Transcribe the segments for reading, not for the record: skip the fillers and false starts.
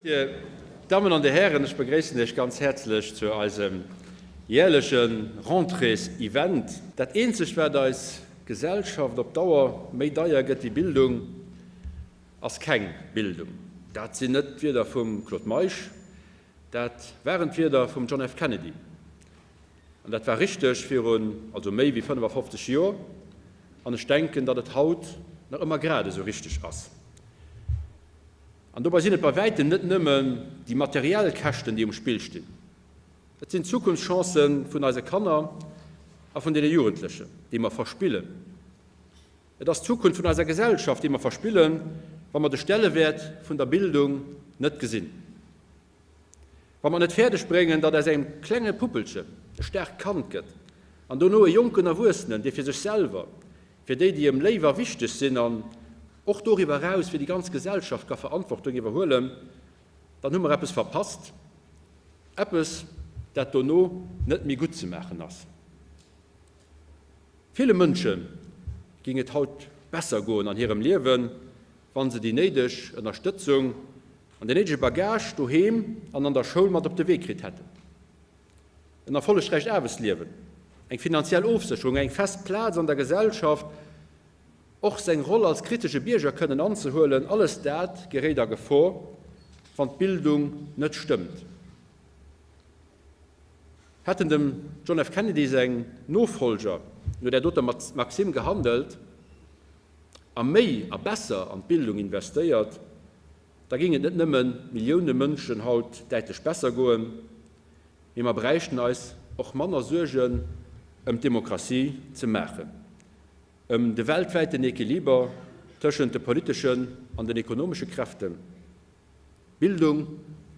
Dir Dammen an Dir Hären, ech begréissen Iech ganz häerzlech zu eisem jährleche Rentréesevent. Dat eenzegt, wat eis Gesellschaft op Dauer méi deier gëtt wéi Bildung, ass keng Bildung. Dat sinn net d'Wierder vum Claude Meisch, dat waren d'Wierder vum John F. Kennedy. An dat war richteg virun also méi wéi 55 Joer, an ech denken, datt et haut nach ëmmer grad esou richteg ass. An dobei sinn et bei wäitem net nëmmen déi materiell Käschten, déi um Spill stinn. Et sinn d'Zukunftschancë vun eise Kanner a vun deene Jugendlechen, déi mer verspillen. Et ass d'Zukunft vun eiser Gesellschaft, déi mer verspillen, wa mer de Stellewäert vun der Bildung net gesinn. Wa mer et net fäerdeg bréngen, datt aus engem klenge Puppelchen e staarkt Kand gëtt an dono e jonken Erwuessenen, dee fir sech selwer, fir déi, déi ëm léif a wichteg sinn an och doriwwer eraus fir déi ganz Gesellschaft ka Verantwortung iwwerhuelen, dann hu mer eppes verpasst, eppes, dat dono net méi gutt ze maachen ass. Ville Mënsche géing et haut besser goen an hirem Liewen, wa se déi néideg Ënnerstëtzung an den néidege Bagage doheem an an der Schoul mat op de Wee kritt hätten. En erfollegräicht Aarbechtsliewen, eng finanziell Ofsécherung, eng fest Plaz an der Gesellschaft, och seng Roll als kritesche Bierger kënnen anzehuelen, alles dat geréit a Gefor, wann d'Bildung net stëmmt. Hätten dem John F. Kennedy seng Nofollger no där doter Maxime gehandelt a méi a besser an d'Bildung investéiert, da géing et net nëmme Millioune Mënschen haut däitlech besser goen, mee mer bräichten eis och manner Suergen ëm d'Demokratie ze maachen, ëm de weltwäiten Equiliber tëschent de politeschen an den ekonomesche Kräften. Bildung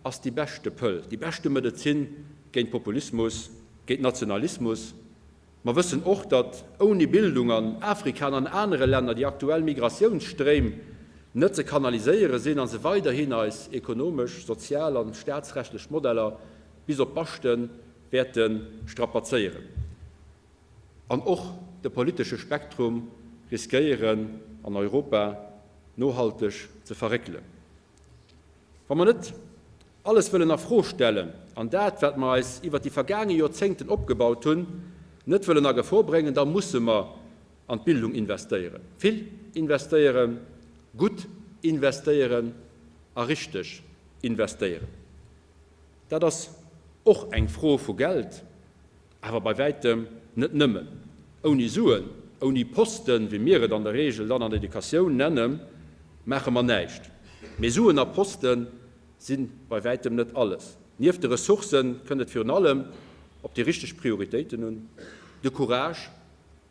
ass déi beschte Pëll, déi beschte Medezin géint Populismus, géint Nationalismus. Mer wëssen och, datt ouni Bildung an Afrika an an anere Länner déi aktuell Migratiounsstréim net ze kanaliséiere sinn a se weiderhin eis ekonomesch, sozial an staatsrechtlech Modeller bis op d'Baschte wäerte strapazéieren an och de politesche Spektrum riskéieren an Europa nohalteg ze verréckelen. Wa mer net alles wëllen a Fro stellen an dat, wat mer eis iwwert déi vergaange Joerzéngten opgebaut hunn, net wëllen a Gefor bréngen, da musse mer an d'Bildung investéieren, vill investéieren, gutt investéieren a richteg investéieren. Dat ass och eng Fro vu Geld, Awer bei wäitem net nëmmen. Ouni Suen, ouni Posten, wéi mir et an der Regel dann an der Educatioun nennen, maache mer näischt. Mee Suen a Poste si bei wäitem net alles. Nieft de Ressourcë kënnt et virun allem op déi richteg Prioritéiten un, de Courage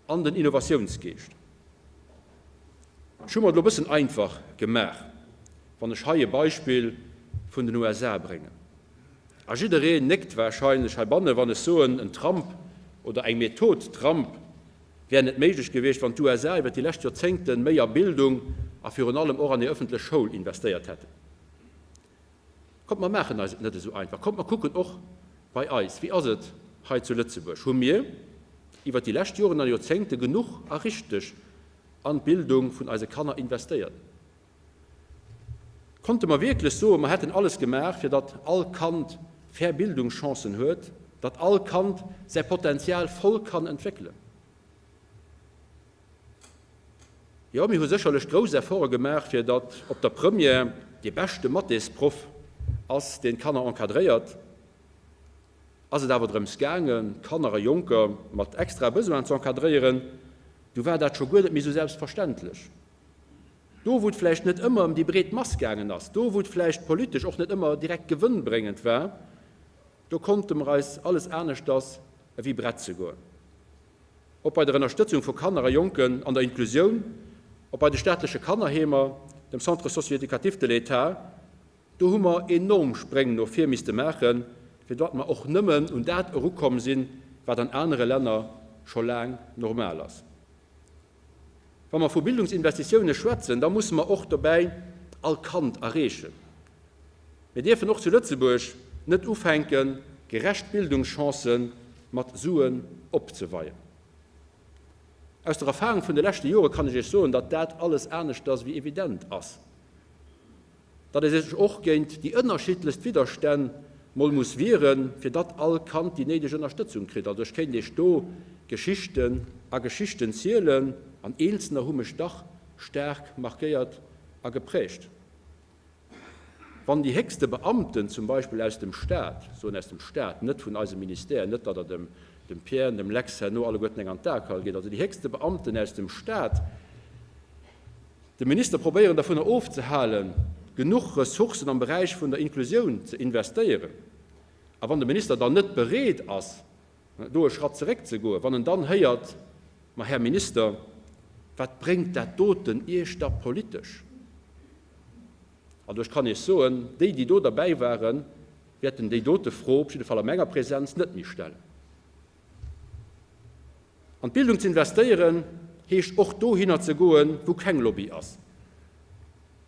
an den Innovatiounsgeescht. Ech hu mer et elo e bëssen einfach gemaach, wann ech hei e Beispill vun den USA bréngen. A jiddereen néckt wahrscheinlech heibanne wann ech soen, en Trump oder eng Method Trump wär net méiglech gewiescht, wann d'USA iwwer déi lescht Joerzéngte méi a Bildung a virun allem och an hir ëffentlech Schoul investéiert hätten. Kommt mer maachen eis et net esou einfach. Kommt mer kucken och bei eis, Wéi ass et hei zu Lëtzebuerg? Hu mir iwwer déi lescht Joren a Joerzéngte genuch a richteg an d'Bildung vun eise Kanner investéiert? Konnte mer wierklech soen, mer hätten alles gemaach, fir datt all Kand fair Bildungschancen huet, datt all Kand säi Potenzial voll kann entwéckelen? Jo, mir hu sécherlech grouss Efforte gemaach, fir datt op der Première dee beschte Mathésproff ass, deen d'Kanner encadréiert. Ass et awer drëms gaangen, Kanner a Jonker mat extrae Besoinen ze encadréieren, du war dat scho guer net méi esou selbstverständlech. Do, wou et vläicht net ëmmer ëm déi breet Mass gaangen ass, do, wou et vläicht politesch och net ëmmer direkt gewënnbréngend war, do konnte mer eis alles aneschters ewéi brett ze goen. Ob bei der Ënnerstëtzung vu Kanner a Jonken an der Inklusioun, ob bei de staatleche Kannerheemer, dem Centre socio-éducatif de l'État, do hu mer enorm Spréng no vir misste maachen, fir datt mer och nëmmen un dat erukomm sinn, wat an anere Länner scho laang normal ass. Wa mer vu Bildungsinvestitioune schwätzen, da musse mer och dobäi all Kand erreechen. Mir dierfen och zu Lëtzebuerg net ufänken, gerecht Bildungschancë mat Suen opzeweien. Aus der Erfahrung vun de leschte Jore kann ech Iech soen, datt dat alles aneschters wéi evident ass. Datt ee sech och géint déi ënnerschiddlechst Widderstänn mol muss wieren, fir datt all Kand déi néideg Ënnerstëtzung kritt. Also ech kéint Iech do Geschichten a Geschichten zielen, an eenzelner hu mech dach staark markéiert a geprägt. Wann déi héchste Beamten zum Beispill aus dem Staat, soen aus dem Staat, net vun eisem Ministère, net datt Der dem Pierre an dem Lex herno alleguerten eng an d'Akal gitt, also déi héchste Beamten aus dem Staat, De Minister probéieren dervunner ofzehalen, genuch Ressourcen am Beräich vun der Inklusioun ze investéieren. A wann de Minister dann net bereet ass, do e Schratt zeréckzegoen, wann en dann héiert, Ma Här Minister, wat bréngt dat doten Iech da politesch? Also ech kann Iech soen, déi, déi do derbäi waren, wäerten déi dote Fro, op jidde Fall a menger Präsenz, net méi stellen. An d'Bildung ze investéieren, heescht och dohinner ze goen, wou keng Lobby ass,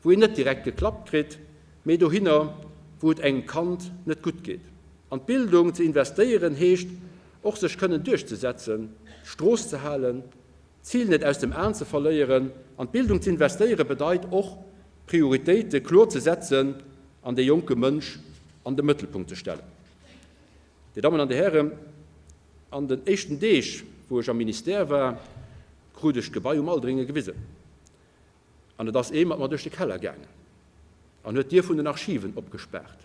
wou een net direkt geklappt kritt, mee dohinner, wou et engem Kand net gutt geet. An d'Bildung ze investéieren, heescht och sech kënnen duerchzesetzen, d'Strooss ze halen, d'Zil net aus dem Aen ze verléieren. An d'Bildung ze investéieren, bedeit och, Prioritéite kloer ze setzen an dee jonke Mënsch an de Mëttelpunkt ze stellen. Dir Dammen an Dir Hären, an den éischten Deeg, wou ech am Ministère war, krut ech d'Gebai um Aldringe gewisen. An et ass ee mat mer duerch de Keller gaangen an huet d'Dier vun den Archiven opgespaart.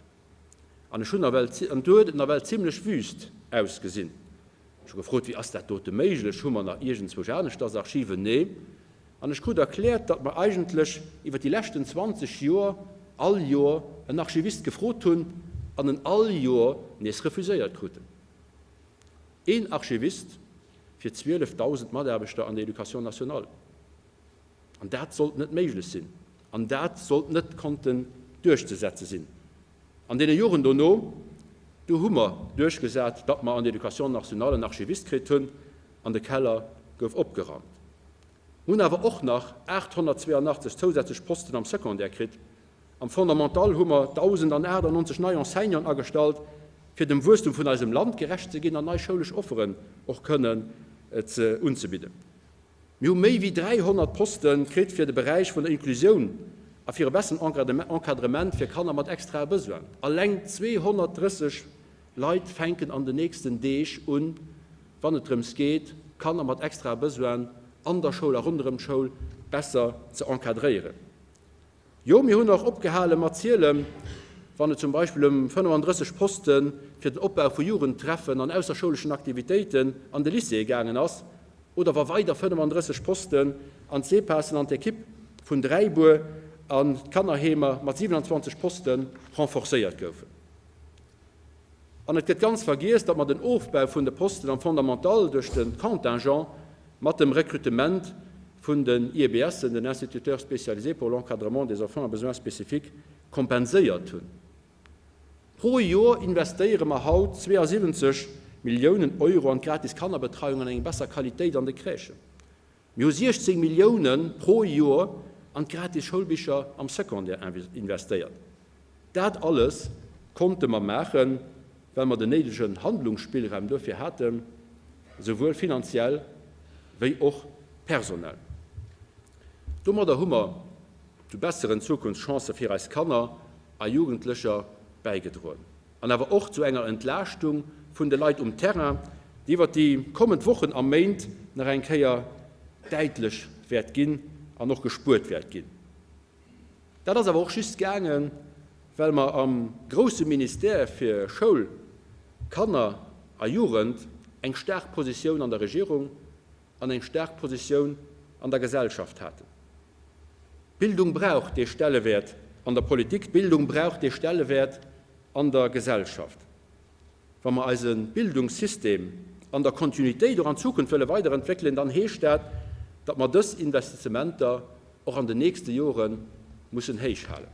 An ech hunn nawell, an do huet et nawell zimlech wüst ausgesinn. Ech hu gefrot, Wéi ass dat dote méiglech? Hu mer nach iergendzwousch aneschters Archiven? Nee. An ech krut erkläert, datt mer eigentlech iwwer déi leschten 20 Joer all Joer en Archivist gefrot hunn an en all Joer nees refuséiert kruten. Een Archivist fir 12.000 Mataarbechter an der Éducation nationale. An dat sollt net méiglech sinn. An dat sollt net konnten duerchzesetze sinn. An deene Joren dono, do hu mer duerchgesat, datt mer an der Éducation nationale en Archivist kritt hunn an de Keller gouf opgeraumt. Mir hunn awer och nach 882 zousätzlech Posten am Secondaire kritt. Am Fondamental hu mer 1.098 nei Enseignanten agestallt, fir dem Wuesstum vun eisem Land gerecht ze ginn an nei schoulesch Offeren och kënnen unzebidden. Mir hu méi wéi 300 Poste kritt fir de Beräich vun der Inklusioun a fir e besseren Encadrement fir Kanner mat extrae Besoinen. Alleng 230 Leit fänken an den nächsten Deeg un, wann et drëms geet, Kanner mat extrae Besoinen an der Schoul a ronderëm d'Schoul besser ze encadréieren. Jo, mir hunn och opgehale mat zielen, wann et zum Beispill ëm 35 Poste fir den Opbau vu Jugendtreffen an ausserschouleschen Aktivitéiten an de Lycéeë gaangen ass oder wa weider 35 Posten an d'SEPASen an d'Ekipp vun Dräibuer an d'Kannerheemer mat 27 Poste renforcéiert goufen. An et gëtt ganz vergiess, datt mer den Ofbau vun de Posten am Fondamental duerch de Contingent mat dem Rekrutement vun den IEBSen, den Instituteurs spécialisés pour l'encadrement des enfants à besoins spécifiques, kompenséiert hunn. Pro Joer investéiere mer haut 72 Milliounen Euro an d'gratis Kannerbetreiung an eng besser Qualitéit an de Crèchen. Mir hu 16 Millioune pro Joer an d'gratis Schoulbicher am Secondaire investéiert. Dat alles konnte mer maachen, well mer den néidegen Handlungsspillraum duerfir haten, souwuel finanziell wéi och personell. Domadder hu mer zu besseren Zukunftschancë fir eis Kanner a Jugendlecher bäigedroen. An awer och zu enger Entlaaschtung vun de Leit um Terrain, déi iwwer déi kommend Wochen a Méint nach eng Kéier däitlech wäert ginn an och gespuert wäert ginn. Dat ass awer och just gaangen, well mer am grousse Ministère fir Schoul, Kanner a Jugend eng staark Positioun an der Regierung an eng staark Positioun an der Gesellschaft haten. D'Bildung brauch dee Stellewäert an der Politik, d'Bildung brauch dee Stellewäert an der Gesellschaft. Wa mer eise Bildungssystem an der Kontinuitéit och an Zukunft wëlle weiderentwéckelen, dann heescht dat, datt mer dës Investissementer och an den nächste Jore mussen héich halen.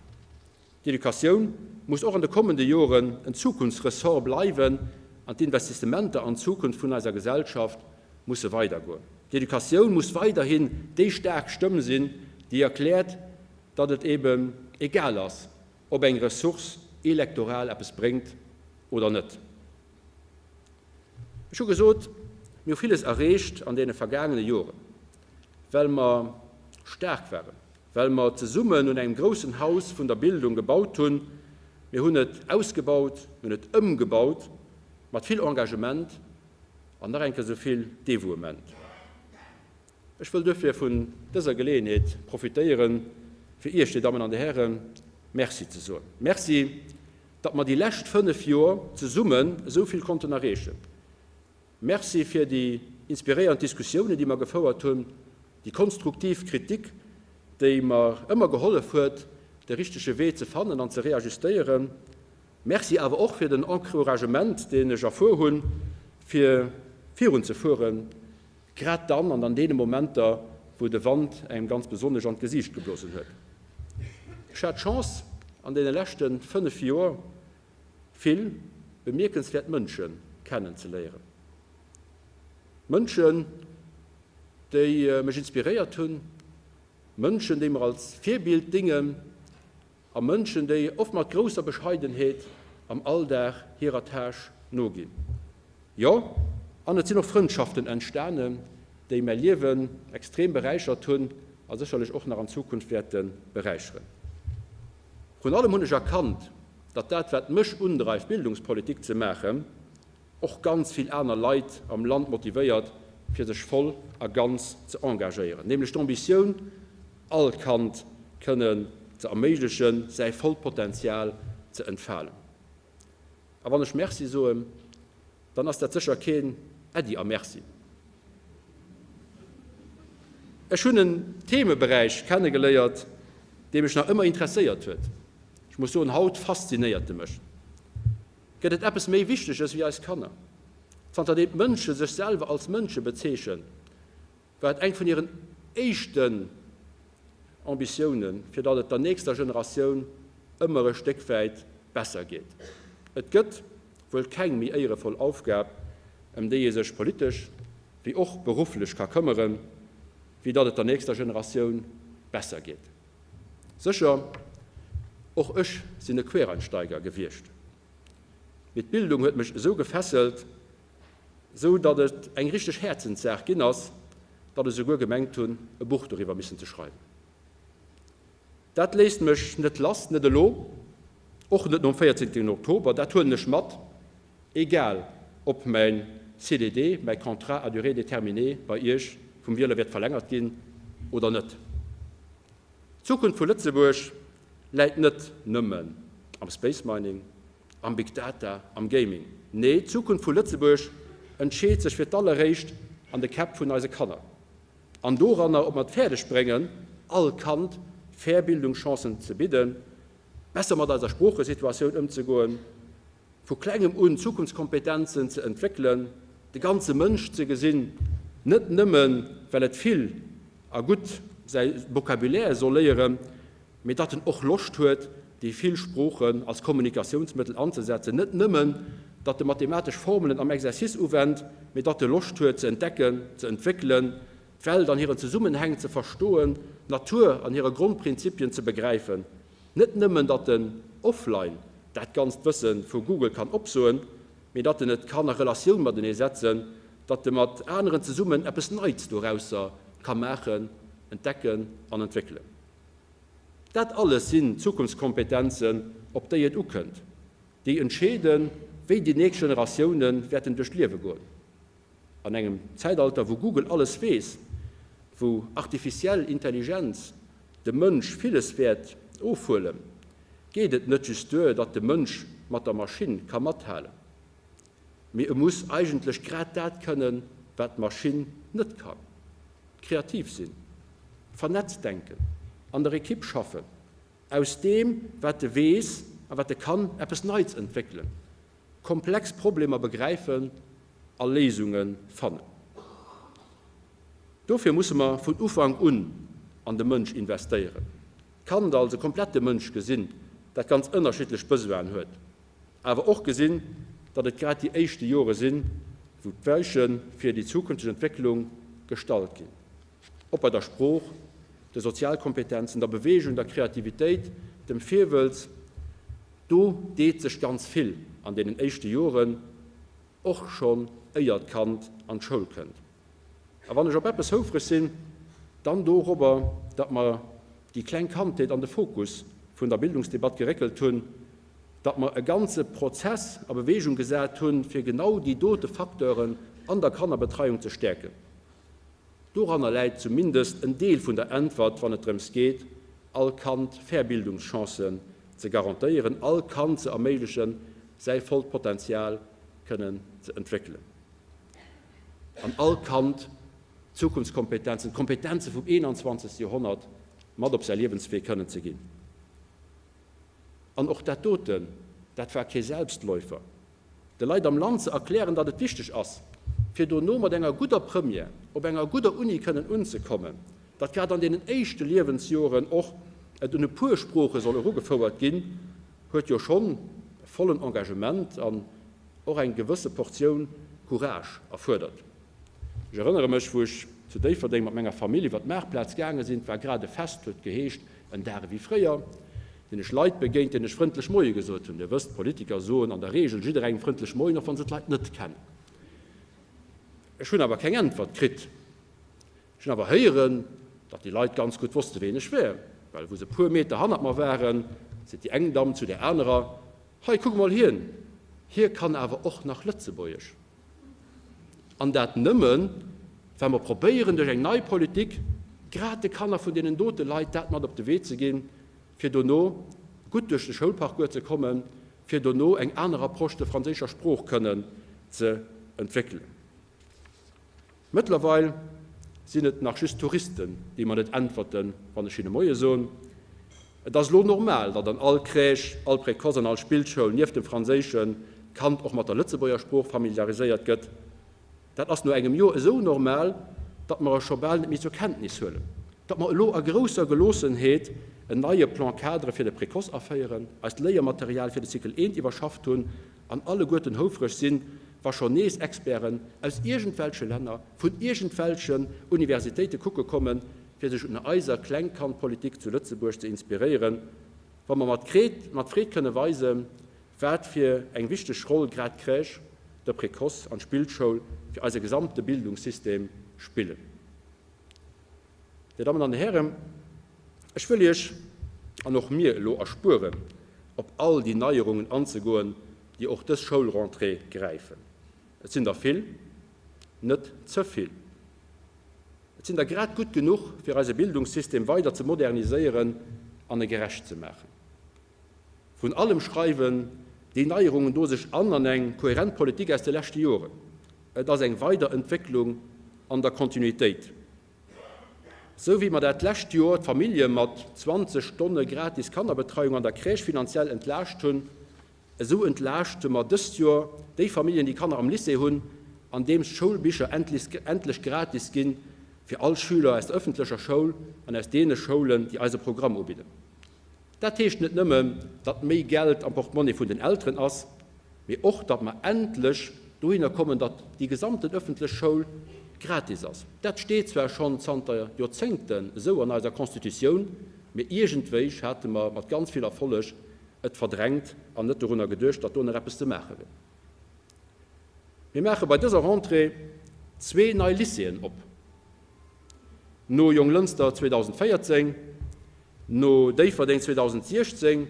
D'Educatioun muss och an de kommende Joren en Zukunftsressort bleiwen an d'Investissementer an d'Zukunft vun eiser Gesellschaft musse weidergoen. D'Educatioun muss weiderhin déi staark Stëmm sinn, déi erkläert, datt et eben egal ass, ob eng Ressource elektoral eppes bréngt oder net. Ech hu gesot, mir hu villes erreecht an deene vergaangene Joren, well mer staark waren. Well mer zesummen un engem groussen Haus vun der Bildung gebaut hunn. Mir hunn et ausgebaut, mir hunn et ëmgebaut, mat vill Engagement an nach eng Kéier esou vill Devouement. Ech wëll duerfir vun dëser Geleeënheet profitéieren, fir Iech, Dir Dammen an Dir Hären, Merci ze soen. Merci, datt mer déi lescht fënnf Joer zesummen esou vill konnten erreechen. Merci fir déi inspiréiernd Diskussiounen, déi mer gefouert hunn, déi konstruktiv Kritik, déi mer ëmmer gehollef huet, de richtege Wee ze fannen an ze reajustéieren. Merci awer och fir den Encouragement, deen ech erfuer hunn, fir virunzefueren, Grad dann an an deene Momenter, wou de Wand engem ganz besonnesch an d'Gesiicht geblosen huet. Ech hat d'Chance, an deene leschte 5 Joer vill bemierkenswäert Mënsche kennen ze léieren. Mënschen, déi mech inspiréiert hunn, Mënschen, déi mer als Virbild dingen a Mënschen, déi oft mat grousser Bescheidenheet am Alldag hirer Tâche noginn. Jo, an et sinn och Frëndschaften entstanen, déi mäi Liewen extrem beräichert hunn a sécherlech och nach an Zukunft wäerte beräicheren. Vrun allem hunn ech erkannt, datt dat, wat mech undreift, Bildungspolitik ze maachen, och ganz vill aner Leit am Land motivéiert, fir sech voll a ganz ze engagéieren, nämlech d'Ambitioun, all Kand kënnen ze erméiglechen, säi vollt Potenzial ze entfalen. A wann ech Merci soen, dann ass dat sécher keen Äddi a Merci. Ech hunn en Themeberäich kennegeléiert, dee mech nach ëmmer interesséiert huet. Ech muss soen, haut faszinéiert e mech. Gëtt et eppes méi Wichteges wéi eis Kanner? Zanter deem d'Mënsche sech selwer als Mënsche bezeechen, war et eng vun hiren éischten Ambitiounen, fir datt et der nächster Generatioun ëmmer e Stéck wäit besser geet. Et gëtt wuel keng méi éierevoll Aufgab, ëm déi ee sech politesch wéi och berufflech ka këmmeren, wéi datt et der nächster Generatioun besser geet. Sécher, och ech sinn e Quereinsteiger gewiescht, mee d'Bildung huet mech esou gefesselt, esou datt et eng richteg Häerzenssaach ginn ass, datt ech esouguer gemengt hunn, e Buch doriwwer missen ze schreiwen. Dat léisst mech net lass, net elo, och net nom 14 Oktober, dat huelen ech mat, egal ob mäin CDD, mäi Contrat à durée déterminée bei Iech vum Wieler wäert verlängert ginn oder net. D'Zukunft vu Lëtzebuerg läit net nëmmen am Space Mining, am Big Data, am Gaming. Nee, d'Zukunft vu Lëtzebuerg entscheet sech fir d'alleréischt an de Käpp vun eise Kanner. An doranner, ob mer et fäerdeg bréngen, all Kand fair Bildungschancen ze bidden, besser mat eiser Sproochesituatioun ëmzegoen, vu klengem un Zukunftskompetenzen ze entwéckelen, de ganze Mënsch ze gesinn, net nëmmen, well et vill a gutt säi Vocabulaire soll léieren, mee datt en och Loscht huet, déi vill Sproochen als Kommunikatiounsmëttel anzesetzen, net nëmmen, datt e mathematesch Formelen am Exercice uwennt, mee datt e Loscht huet ze entdecken, ze entwéckelen, d'Welt an hiren Zesummenhäng ze verstoen, d'Natur an hire Grondprinzipien ze begräifen. Net nëmmen, datt en offline dat ganzt Wësse vu Google kann opsoen, mee datt en et kann a Relatioun matenee setzen, datt e mat aneren zesummen eppes Neits dorausser ka maachen, entdecken an entwéckelen. Dat alles sinn Zukunftskompetenzen, op déi et ukënnt, déi entscheeden, wéi déi nächst Generatioune wäerten duerch d'Liewe goen. An engem Zäitalter, wou Google alles weess, wou artificiell Intelligenz dem Mënsch villes wäert ofhuelen, geet et net just duer, datt de Mënsch mat der Maschinn ka mathalen, mee e muss eigentlech grad dat kënnen, wat d'Maschinn net kann, kreativ sinn, vernetzt denken, an der Ekipp schaffen, aus deem, wat e weess a wat e kann, eppes Neits entwéckelen. Komplex Problemer begräifen a Léisunge fannen. Dofir musse mer vun Ufank un an de Mënsch investéieren, d'Kand als e komplette Mënsch gesinn, dat ganz ënnerschiddlech Besoinen huet, awer och gesinn, datt et grad déi éischte Jore sinn, wou d'Weiche fir déi zukünfteg Entwécklung gestallt ginn, ob bei der Sprooch, de Sozialkompetenzen, der Beweegung, der Kreativitéit, dem Virwëlz. Do deet sech ganz vill an deenen éischte Joren, och schonn éier d'Kand an d'Schoul kënnt. A wann ech op eppes houfreg sinn, dann dorobber, datt mer. déi kleng Kandheet an de Fokus vun der Bildungsdebatt geréckelt hunn, datt mer e ganze Prozess a Bewegung gesat hunn, fir genau déi dote Facteuren an der Kannerbetreiung ze stäerken. Doranner läit zumindest en Deel vun der Äntwert, wann et drëms geet, all Kand fair Bildungschancen ze garantéieren, all Kand ze erméiglechen, säi vollt Potenzial kënnen ze entwéckelen an all Kand d'Zukunftskompetenzen, d'Kompetenze vum 21. Joerhonnert mat op säi Liewenswee kënnen ze ginn. An och dat doten, dat war kee Selbstläufer. De Leit am Land ze erklären, datt et wichteg ass, fir dono mat enger gudder Première op enger gudder Uni kënnen unzekommen, datt grad an deenen éischte Liewensjoren och et un e puer Sprooche soll erugefouert ginn, huet jo schonn e vollen Engagement an och eng gewësse Portioun Courage erfuerdert. Ech erënnere mech, wou ech zu Déifferdeng mat menger Famill iwwer d'Maartplaz gaange sinn, 't war grad e Fest, huet geheescht En Dag ewéi fréier, sinn ech Leit begéint, deenen ech frëndlech Moie gesot hunn. Dir wësst, Politiker soen an der Reegel jidderengem frëndlech Moien, och wa se d'Leit net kennen. Ech hunn awer keng Äntwert kritt. Ech hunn awer héieren, datt déi Leit ganz gutt wosste ween ech wär, well wou se e puer Meter hannert mer waren, seet déi eng Damm zu där anerer, Hei, kuck mol hien, hie kann awer och nach Lëtzebuergesch. An dat nëmmen, well mer probéieren, duerch eng nei Politik grad de Kanner vun deenen dote Leit dat mat op de Wee ze ginn, fir dono gutt duerch de Schoulparcours ze kommen, fir dono eng aner Approche zur franséischer Sprooch kënnen ze entwéckelen. Mëttlerweil sinn et nach just Touristen, déi mer net äntwerten, wann ech hinne Moie soen. Et ass elo normal, datt an all Crèche, all Précoce an all Spillschoul nieft dem Franséischen d'Kand och mat der Lëtzebuerger Sprooch familiariséiert gëtt. Dat ass no engem Joer esou normal, datt mer e scho bal net méi zur Kenntnis huelen, datt mer elo a grousser Geloossenheet en neie Plan-cadre fir de Précoce aféieren, eist Léiermaterial fir de Cycle I iwwerschafft hunn an alleguerten houfreg sinn, wa schonn nees Experten aus iergendwelche Länner, vun iergendwelchen Universitéite kucke kommen, fir sech un eiser Klengkandpolitik zu Lëtzebuerg ze inspiréieren, wa mer mat Freed kënne weisen, wat fir eng wichteg Roll grad d'Crèche, de Précoce an d'Spillschoul fir eise gesamte Bildungssystem spillen. Dir Dammen an Dir Hären, ech wëll Iech an och mir elo erspueren, op all déi Neierungen anzegoen, déi och dës Schoulrentrée gräifen. Et sinn der vill, net ze vill. Et sinn der grad gutt genuch, fir eise Bildungssystem weider ze moderniséieren an e gerecht ze maachen. Vrun allem schreiwen déi Neierungen do sech an an eng kohärent Politik aus de leschte Joren. Et ass eng Weiderentwécklung an der Kontinuitéit. Sou wéi mer dat lescht Joer d'Famillje mat 20 Stonne gratis Kannerbetreiung an der Crèche finanziell entlaascht hunn, esou entlaaschte mer dëst Joer déi Familljen, déi Kanner am Lycée hunn, andeems d'Schoulbicher endlech gratis gi fir all Schüler aus der ëffentlecher Schoul an aus deene Schoulen, déi eise Programm ubidden. Dat heescht net nëmmen, datt méi Geld am Portemonnaie vun den Elteren ass, mee och, datt mer endlech dohinner kommen, datt déi gesamten ëffentlech Schoul gratis ass. Dat steet zwar schonn zanter Joerzéngten esou an eiser Constitutioun, mee iergendwéich hate mer mat ganz vill Erfolleg et verdrängt an net dorunner geduecht, datt do nach eppes ze maache wier. Mir maache bei dëser Rentrée zwee nei Lycéeën op. No Jonglënster 2014, no Déifferdeng 2016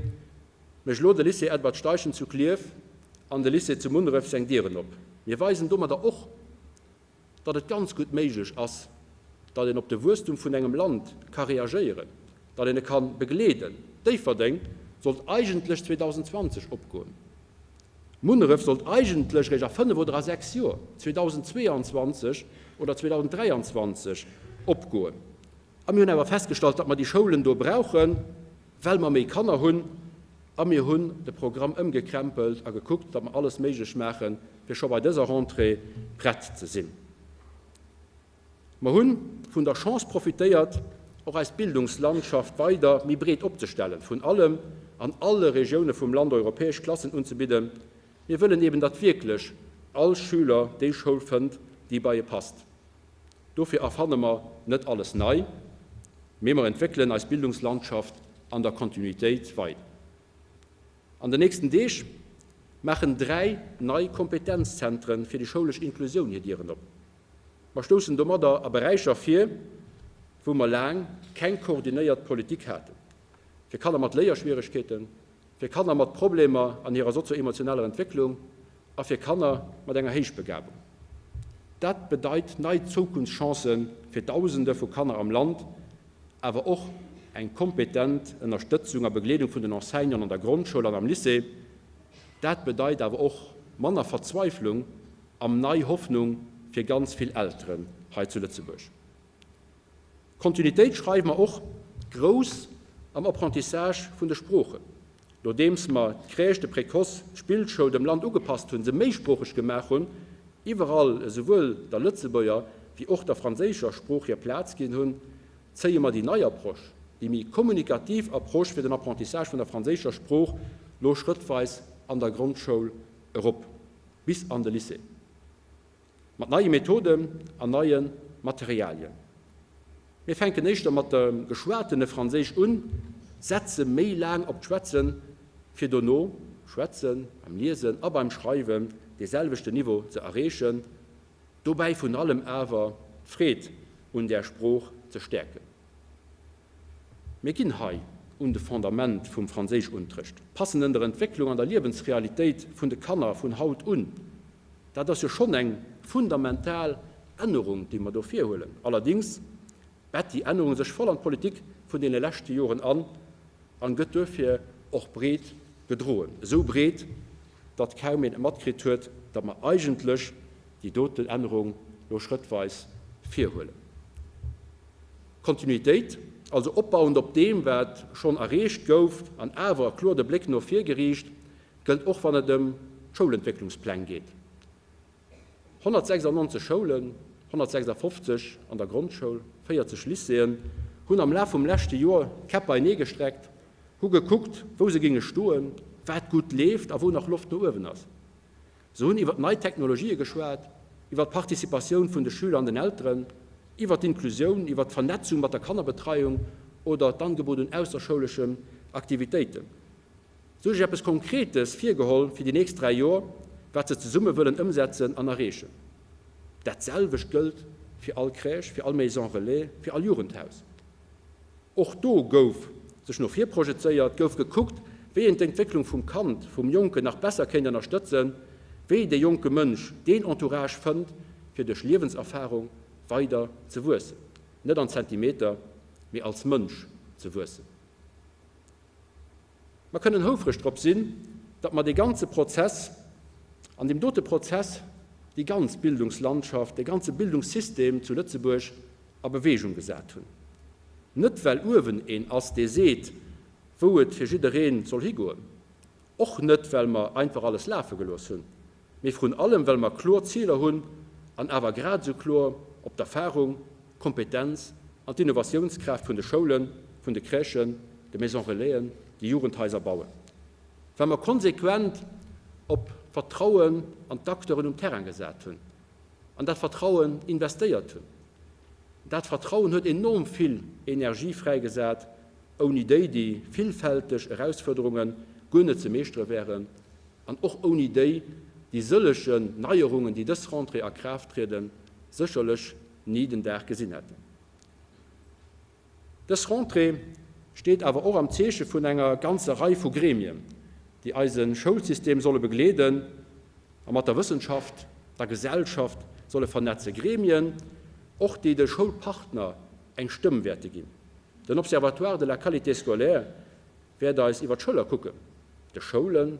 mécht elo de Lycée Edward Steichen zu Klierf an de Lycée zu Munneref seng Dieren op. Mir weisen domadder och, datt et ganz gutt méiglech ass, datt een op de Wuesstum vun engem Land ka reagéieren, datt een e ka begleeden. Déifferdeng sollt eigentlech 2020 opgoen. Munneref sollt eigentlech eréischt a fënnef oder a sechs Joer, 2022 oder 2023, opgoen. A mir hunn awer festgestallt, datt mer déi Schoulen do brauchen, well mer méi Kanner hunn. A mir hunn de Programm ëmgekrempelt a gekuckt, datt mer alles méiglech maachen, fir scho bei dëser Rentrée prett ze sinn. Mer hu vun der Chance profitéiert, och eis Bildungslandschaft weider méi breet opzestellen, vrun allem an alle Regioune vum Land europäesch Klassen unzebidden. Mir wëllen eben, datt wierklech all Schüler déi Schoul fënnt, déi bei e passt. Dofir erfanne mer net alles nei, mee mer entwéckelen eis Bildungslandschaft an der Kontinuitéit weider. An den nächsten Deeg maachen 3 nei Kompetenzzentren fir déi schoulesch Inklusioun hir Dieren op. Mer stoussen domadder a Beräicher vir. wou mer laang keng koordinéiert Politik haten, fir Kanner mat Léierschwieregkeeten, fir Kanner mat Problemer an hirer sozio-emotionaler Entwécklung a fir Kanner mat enger Héichbegabung. Dat bedeit nei Zukunftschancë fir Dausende vu Kanner am Land, awer och eng kompetent Ënnerstëtzung a Begleedung vun den Enseignanten an der Grondschoul an am Lycée. Dat bedeit awer och manner Verzweiflung am nei Hoffnung fir ganz vill Elteren hei zu Lëtzebuerg. Kontinuitéit schreiwe mer och grouss am Apprentissage vun de Sproochen. Nodeems mer d'Crèche, de Précoce, d'Spillschoul dem Land ugepasst hunn, se méisproocheg gemaach hunn, iwwerall esouwuel der Lëtzebuerger wéi och der franséischer Sprooch hir Plaz ginn hunn, zéie mer déi nei Approche, déi méi kommunikativ Approche fir den Apprentissage vun der franséischer Sprooch lo schrëttweis an der Grondschoul erop bis an de Lycée. Mat neie Methoden an neie Materialien. Mir fänken éischter mat dem geschwatene Franséisch un, setze méi laang op d'Schwätzen, fir dono Schwätzen, beim Liesen a beim Schreiwen dee selwechten Niveau ze erreechen, dobäi vun allem awer d'Freed un där Sprooch ze stäerken. Mir ginn hei un de Fondament vum Franséischunterrecht, passen en der Entwécklung an der Liewensrealitéit vun de Kanner vun haut un. Dat ass jo schonn eng fundamental Ännerung, déi mer do virhuelen. Allerdings bett déi Ännerung sech voll an d'Politik vun deene leschte Joren an an gëtt duerfir och breet gedroen, esou breet, datt kaum een et matkritt huet, datt mer eigentlech déi doten Ännerung lo schrëttweis virhuelen. Kontinuitéit, also opbauend op deem, wat schonn erreecht gouf an awer kloer de Bléck no vir geriicht, gëllt och wann et ëm d'Schoulentwécklungspläng geet. 196 Schoulen, 156 an der Grondschoul, 40 Lycéeën, hunn am Laf vum leschte Joer d'Käpp beienee gestreckt, hu gekuckt, wou se géinge stoen, wat gutt leeft a wou nach Loft no uewen ass. Se hunn iwwer nei Technologië geschwat, iwwer d'Participatioun vun de Schüler an den Elteren, iwwer d'Inklusioun, iwwer d'Vernetzung mat der Kannerbetreiung oder d'Angebot un ausserschouleschen Aktivitéiten. Se hu sech eppes Konkretes virgeholl fir déi nächst 3 Joer, wat se zesumme wëllen ëmsetzen an erreechen. Dat selwecht gëllt fir all Crèche, fir all Maison relais, fir all Jugendhaus. Och do gouf sech no vir projezéiert, gouf gekuckt, wéi een d'Entwécklung vum Kand, vum Jonken nach besser kéint ënnerstëtzen, wéi dee jonke Mënsch deen Entourage fënnt, fir duerch Liewenserfarung weider ze wuessen, net an Zentimeter, mee als Mënsch ze wuessen. Mer kënnen houfreg drop sinn, datt mer dee ganze Prozess, an deem dote Prozess déi ganz Bildungslandschaft, dee ganze Bildungssystem zu Lëtzebuerg a Bewegung gesat hunn. Net well uewen een ass, dee seet, wou et fir jidderee soll higoen, och net well mer einfach alles lafe gelooss hunn, mee vrun allem well mer kloer Ziler hunn an awer grad esou kloer op d'Erfahrung, d'Kompetenz an d'Innovatiounskraaft vun de Schoulen, vun de Crèchen, de Maisons Relaisen, de Jugendhaiser bauen, well mer konsequent op d'Vertrauen an d'Acteuren um Terrain gesat hunn an dat Vertrauen investéiert hunn. Dat Vertrauen huet enorm vill Energie fräigesat, ouni déi déi villfälteg Erausfuerderunge guer net ze meeschtere wären an och ouni déi déi sëllegen Neierungen, déi dës Rentrée a Kraaft trieden, sécherlech ni den Dag gesinn hätten. Dës Rentrée steet awer och am Zeeche vun enger ganzer Rei vu Gremien, déi eise Schoulsystem solle begleeden a mat der Wëssenschaft, der Gesellschaft solle vernetzen. Gremien och, déi de Schoulpartner eng Stëmm wäerte ginn. Den Observatoire de la qualité scolaire wäert eis iwwer d'Schëller kucken, de Schoulen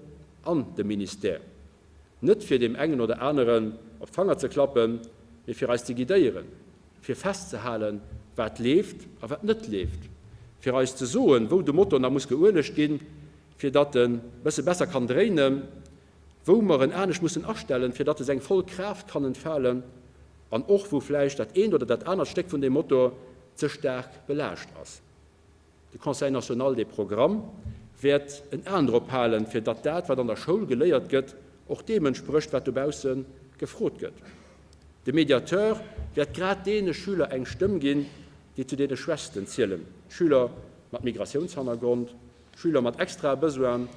an dem Ministère. Net fir deem engen oder aneren op d'Fanger ze klappen, mee fir eis ze guidéieren, fir festzehalen, wat leeft a wat net leeft, fir eis ze soen, wou de Motor nach muss geuelegt ginn, fir datt e bësse besser kann dréinen, wou mer en anescht mussen astellen, fir datt e seng voll Kraaft kann entfalen, an och wou vläicht dat eent oder dat anert Stéck vun deem Motor ze staark belaascht ass. De Conseil national des programmes wäert en Aen drop halen, fir datt dat, wat an der Schoul geléiert gëtt, och deem entsprécht, wat dobausse gefrot gëtt. De Mediateur wäert grad deene Schüler eng Stëmm ginn, déi zu deene Schwächsten zielen, Schüler mat Migratiounshannergrond, Schüler mat extrae Besoinen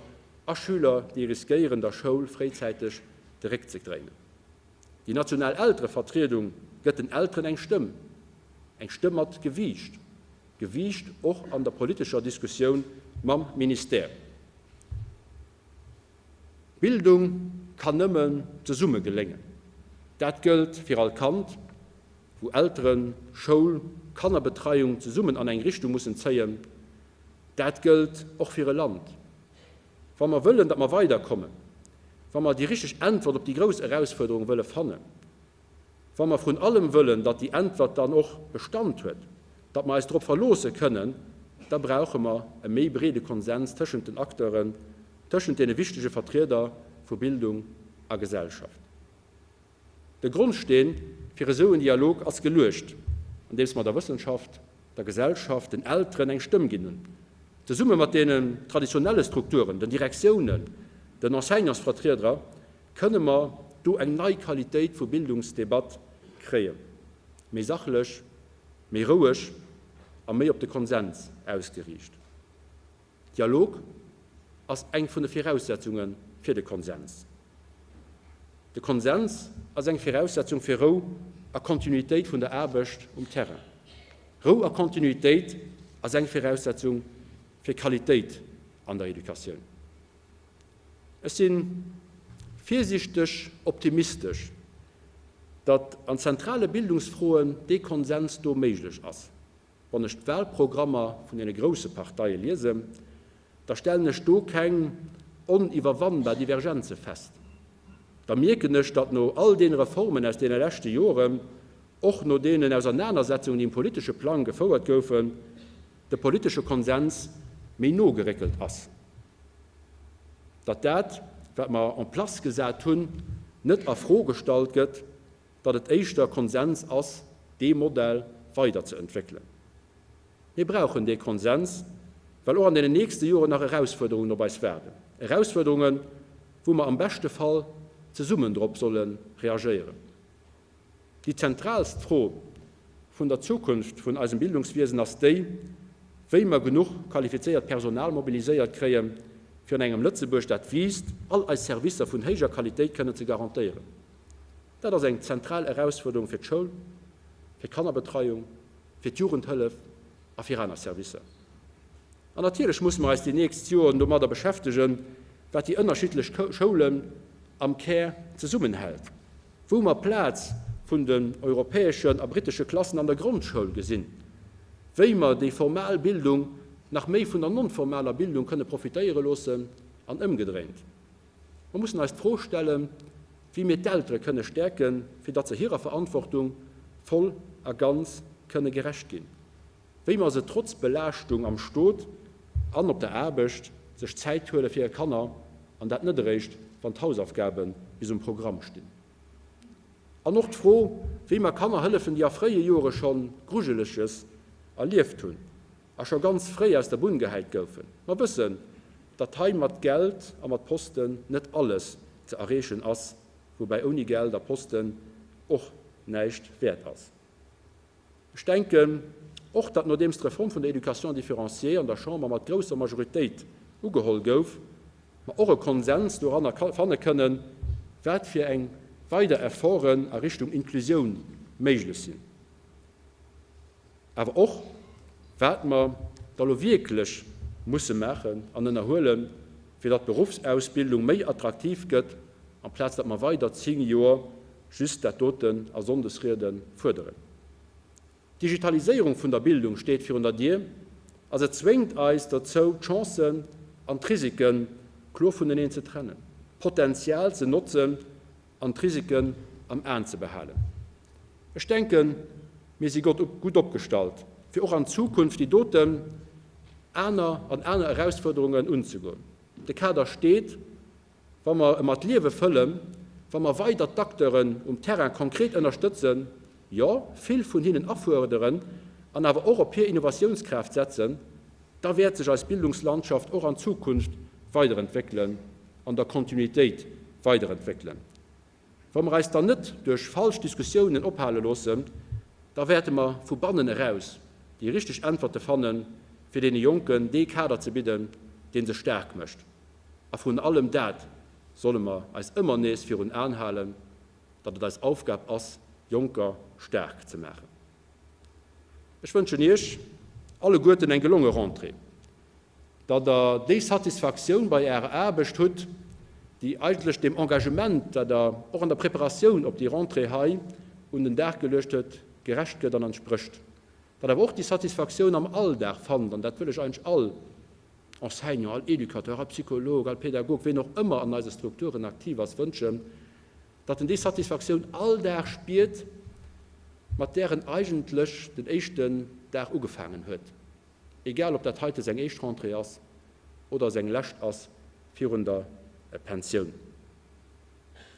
a Schüler, déi riskéieren, der Schoul fréizäiteg de Réck ze dréinen. Déi national Elterevertriedung gëtt den Elteren eng Stëmm. Eng Stëmm mat Gewiicht, Gewiicht och an der politescher Diskussioun mam Ministère. Bildung kann nëmmen zesumme geléngen. Dat gëllt fir all Kand, wou Elteren, Schoul, Kannerbetreiung zesummen an eng Richtung mussen zéien. Dat gëllt och fir e Land. Wa mer wëllen, datt mer weiderkommen, wa mer déi richteg Äntwert op déi grouss Erausfuerderung wëlle fannen, Wa mer vrun allem wëllen, datt déi Äntwert dann och Bestand huet, datt mer eis drop verloosse kënnen, da brauche mer e méi breede Konsens tëschent den Acteuren, tëschent deene wichtege Vertrieder vu Bildung a Gesellschaft. De Grondsteen fir esou en Dialog ass geluecht, andeems mer der Wëssenschaft, der Gesellschaft, den Elteren eng Stëmm ginn hunn, zesumme mat deenen traditionelle Strukturen, den Direktiounen, den Enseignantsvertriederer, Kënne mer do eng nei Qualitéit vu Bildungsdebatt kréien, méi sachlech, méi roueg a méi op de Konsens ausgeriicht? Dialog ass eng vun de Viraussetzunge fir de Konsens. De Konsens ass eng Viraussetzung fir Rou a Kontinuitéit vun der Aarbecht um Terrain. Rou a Kontinuitéit ass eng Viraussetzung fir Qualitéit an der Educatioun. Ech si virsiichteg optimistesch, datt an zentrale Bildungsfroen dee Konsens do méiglech ass. Wann ech d'Wahlprogrammer vun deene grousse Parteie liesen, da stellen ech do keng oniwwerwannbar Divergenze fest. Da mierken ech, datt no all deene Reformen aus deene leschte Joren, och no deenen Ausernanersetzungen, déi um politesche Plang gefouert goufen, de politesche Konsens méi no geréckelt ass, datt dat, wat mer en place gesat hunn, net a Fro gestallt gëtt, datt et éischter Konsens ass, dee Modell weiderzeentwéckelen. Mir brauchen dee Konsens, well och an deenen nächste Joren nach Erausfuerderungen op eis waarden, Erausfuerderungen, wou mer am beschte Fall zesummen drop solle reagéieren. Déi zentraalst Fro vun der Zukunft vun eisem Bildungswiesen ass déi, wéi mer genuch qualifizéiert Personal mobiliséiert kréien, fir an engem Lëtzebuerg, dat wiisst, all eis Servicer vun héijer Qualitéit kënnen ze garantéieren. Dat ass eng zentral Erausfuerderung fir d'Schoul, fir d'Kannerbetreiung, fir d'Jugendhëllef a fir aner Servicer. An natierlech musse mer eis déi nächst Joren domadder beschäftegen, wat déi ënnerschiddlech Schoulen am Kär zesummenhält. wou mer d'Plaz vun den europäeschen a brittesche Klassen an der Grondschoul gesinn, wéi mer déi formal Bildung nach méi vun der non-formaler Bildung kënne profitéiere loossen an ëmgedréint. Mer mussen eis d'Fro stellen, wéi mir d'Eltere kënne stäerken, fir datt se hirer Verantwortung voll a ganz kënne gerecht ginn, wéi mer se trotz Belaaschtung am Stot an op der Aarbecht sech Zäit huele fir hir Kanner, an dat net eréischt, wann d'Hausaufgabe bis um Programm stinn. An och d'Fro, wéi mer Kanner hëllefen, déi a fréie Jore scho Grujeleges erlieft hunn a scho ganz fréi aus der Bunn gehäit goufen. Mer wëssen, datt hei mat Geld a mat Posten net alles ze erreechen ass, woubäi ouni Geld a Posten och näischt wäert ass. Ech denken och, datt nodeems d'Reform vun der Éducation différenciée an der Chamber mat grousser Majoritéit ugeholl gouf, mer och e Konsens doranner fanne kënnen, wat fir eng weider Efforten a Richtung Inklusioun méiglech sinn, awer och wat mer da lo wierklech musse maachen an ënnerhuelen, fir datt d'Beruffsausbildung méi attraktiv gëtt, amplaz datt mer weider 10 Joer just dat doten a Sonndesriede fuerderen. D'Digitaliséierung vun der Bildung steet virun der Dier a se zwéngt eis dozou, d'Chancen an d'Risike kloer vuneneen ze trennen, d'Potenzial ze notzen an d'Risiken am Aen ze behalen. Ech denken, mir si gutt opgestallt, fir och an Zukunft déi doten aner an aner Erausfuerderungen unzegoen. De Kader steet. Wa mer e mat Liewe fëllen, wa mer weider d'Acteuren um Terrain konkret ënnerstëtzen, jo, vill vun hinnen afuerderen an awer och op hir Innovatiounskraaft setzen, da wäert sech eis Bildungslandschaft och an Zukunft weiderentwéckelen, an der Kontinuitéit weiderentwéckelen. Wa mer eis dann net duerch falsch Diskussiounen ophale loossen, da wäerte mer vu bannen eraus déi richteg Äntwerte fannen, fir deene Jonken dee Kader ze bidden, dee se staark mécht. A vrun allem dat solle mer eis ëmmer nees virun Aen halen, datt et eis Aufgab ass, Jonker staark ze maachen. Ech wënschen Iech alleguerten eng gelonge Rentrée, datt Der déi Satisfaktioun bei Ärer Aarbecht hutt, déi eigentlech deem Engagement, dat Der och an der Preparatioun op déi Rentrée hei un den Dag geluecht huet, gerecht gëtt an entsprécht. Datt awer och déi Satisfaktioun am Alldag fannt, an dat wëll ech eigentlech all Enseignant, all Educateur, all Psycholog, all Pädagog, ween och ëmmer an eise Strukturen aktiv ass, wënschen, datt en déi Satisfaktioun all Dag spiert, mat där en eigentlech den éischten Dag ugefaangen huet, egal ob dat heite seng éischt Rentrée ass oder seng lescht ass virun der Pensioun,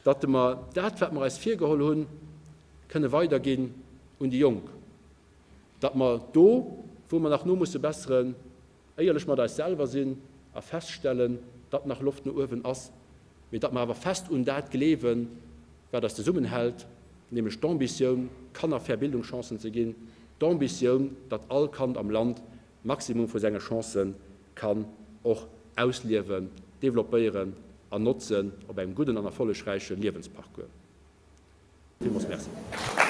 datt mer dat, wat mer eis virgeholl hunn, kënne weiderginn un déi Jonk, datt mer do, wou mer nach no musse besseren, éierlech mat eis selwer sinn a feststellen, datt nach Loft no uewen ass, mee datt mer awer fest un dat gleewen, wat eis zesummenhält, nämlech d'Ambitioun, Kanner fair Bildungschancen ze ginn, d'Ambitioun, datt all Kand am Land d'Maximum vu senge Chancë kann och ausliewen, developpéieren an notzen op engem gudden an erfollegräiche Liewensparcours. Villmools Merci.